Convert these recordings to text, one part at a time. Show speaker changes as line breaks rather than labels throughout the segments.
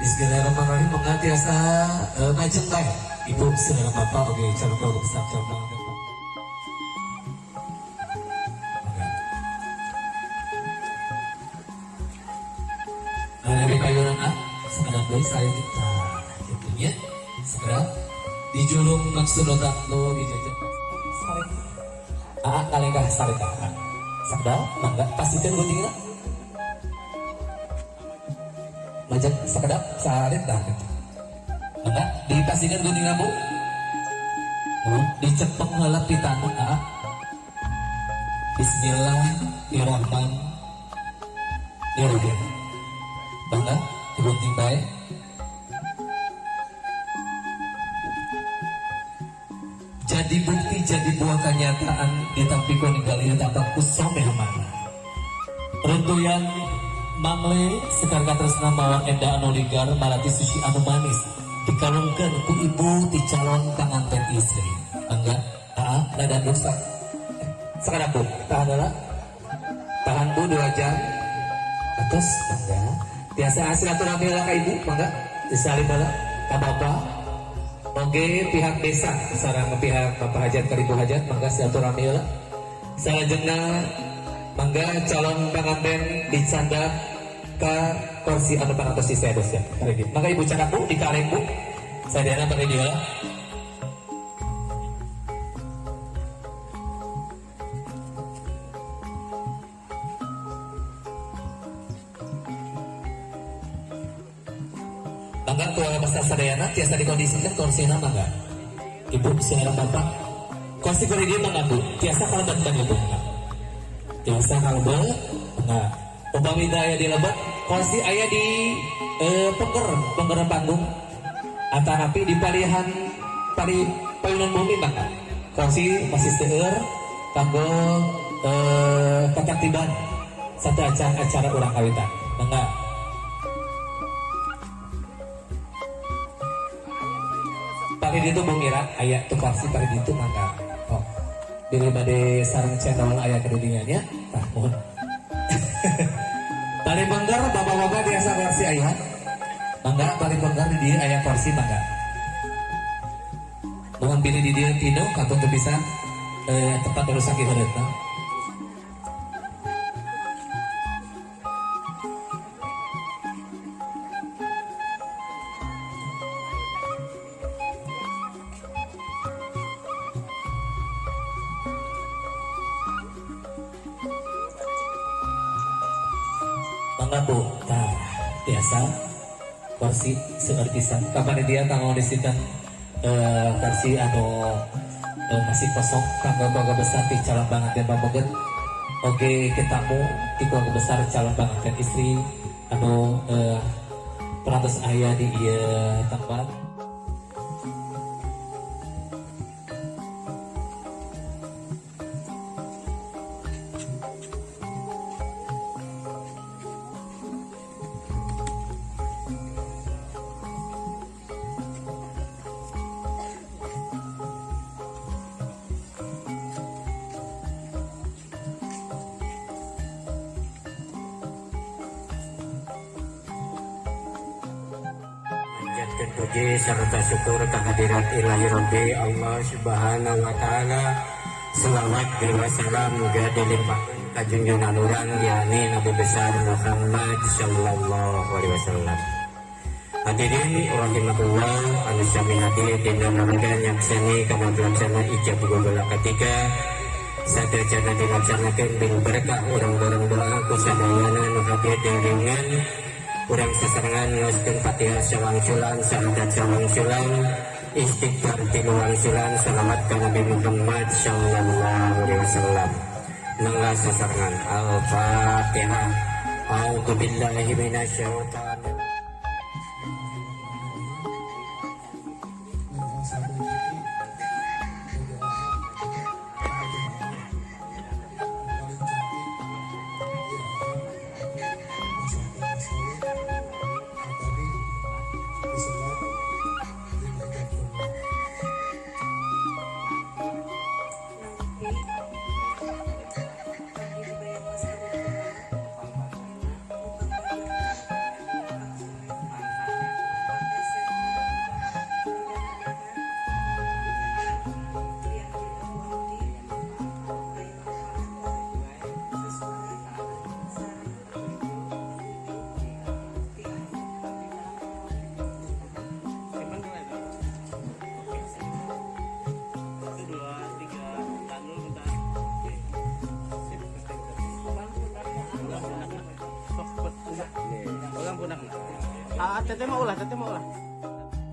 Bismillahirrahmanirrahim. Mangga tiasa majeng bae. Ibu saudara, bapak, oke, calon keluarga besar, calon pengantin. Mangga. Nah, dari payunan A, sekedap deui saya kita gitu ya. Segera dijulung maksud tangtu dijajah. Saling. Ah, kalengkah salengkah. Sakdal, mangga pastikan guntingna. Majeng sakedap salengkah gitu. Mangga dipastikan guntingna, Bu. Dicepeng heula pitana, ah. Bismillahirrahmanirrahim. Mangga digunting bae. Jadi bukti, jadi buah kenyataan ditampi ku ningali tapak ku mana. Runtuyan mangle sekar katresna mawar endah anu ligar, malati sushi anu manis dikalungkeun ku ibu ti calon panganten istri. Mangga, ah, nada dosa. Sekarang, Bu, tahan heula. Tahan, Bu, 2 jam. Atos, mangga. Biasa silaturahmi heula ka ibu, mangga. Disalim heula ka bapak. Oke, pihak desa sareng pihak bapak hajat ka ibu hajat, mangga silaturahmi heula. Salajengna mangga calon pengantin dicandak ke kursi anu pangantos disedos ya. Mangga ibu candak, Bu, di kaleng, Bu. Sadayana bade dieu heula. Mangga keluarga besar sadayana tiasa dikondisikan kursina, mangga. Ibu saudara, bapak. Kursi kali dia, mangga, Bu. Tiasa kalebet kan, Ibu? Tiasa kalebet. Mangga. Upami aya di lebet, kursi aya di pengker, pengker panggung. Atanapi di palihan pali payunan bumi, mangga. Kursi masih seueur kanggo katartiban satu acara urang kawitan. Mangga. Pari ditu, Bung Ira, aya tuh kursi pari ditu, mangga. Oh. Bilih bade sareng channel aya kadidinya nya. Tah, mohon. Bari bengger bapak-bapak biasa kursi aya. Mangga bari bengger di dieu aya kursi, mangga. Mohon pilih di dieu pino kantun teu bisa tempat baru sakit heureutna. Mangga, Bu. Tah, biasa kursi seueur pisan. Kapan dia kanggo disikan kursi anu masih kosong kanggo keluarga besar ti calon panganten pamoget. Oke, ketamu ti keluarga besar calon panganten istri anu perantos aya di ieu tempat.
Panjatkeun puji serta syukur kehadirat Ilahi Rabbi Allah Subhanahu wa taala. Selawat dan wassalam muga dilimpahkan ka junjungan urang, yakni Nabi besar Muhammad sallallahu alaihi wasallam. Hadirin rahimakumullah anu sami hadir dina rangka nyakseni kana pelaksana ijab kabul ketiga, sadajana dilaksanakeun bil berkah urang bareng doa ku sadayana nu hadir di urang sasarengan ngoskeun Fatihah sawangsulan, syahadat sawangsulan, istighfar tilu wangsulan, salawat ka Nabi Muhammad sallallahu alaihi wasallam. Mangga sasarengan Al-Fatihah. A'udzu billahi minasyaitonir
Paling cantik ya, masakan mas kawin tadi diselat lima ijab kabul.
Nampi abdi dibayar mas kawin.
Ah, teteh mah ulah, teteh mah ulah.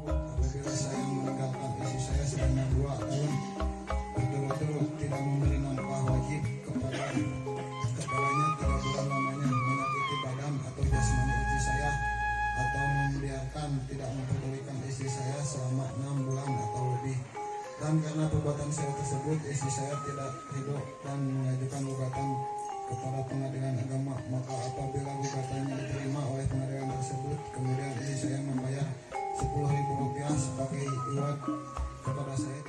Apabila saya meninggalkan istri saya selama 2 tahun berturut-turut, tidak memberi nafkah wajib kepadanya 3 bulan lamanya, menyakiti badan atau jasmani istri saya, atau membiarkan tidak mempedulikan istri saya selama 6 bulan atau lebih, dan karena perbuatan saya tersebut istri saya tidak ridho dan mengajukan gugatan kepada pengadilan agama, maka apabila gugatannya diterima oleh pengadilan tersebut, kemudian istri saya membayar Rp10.000 sebagai iwad kepada saya.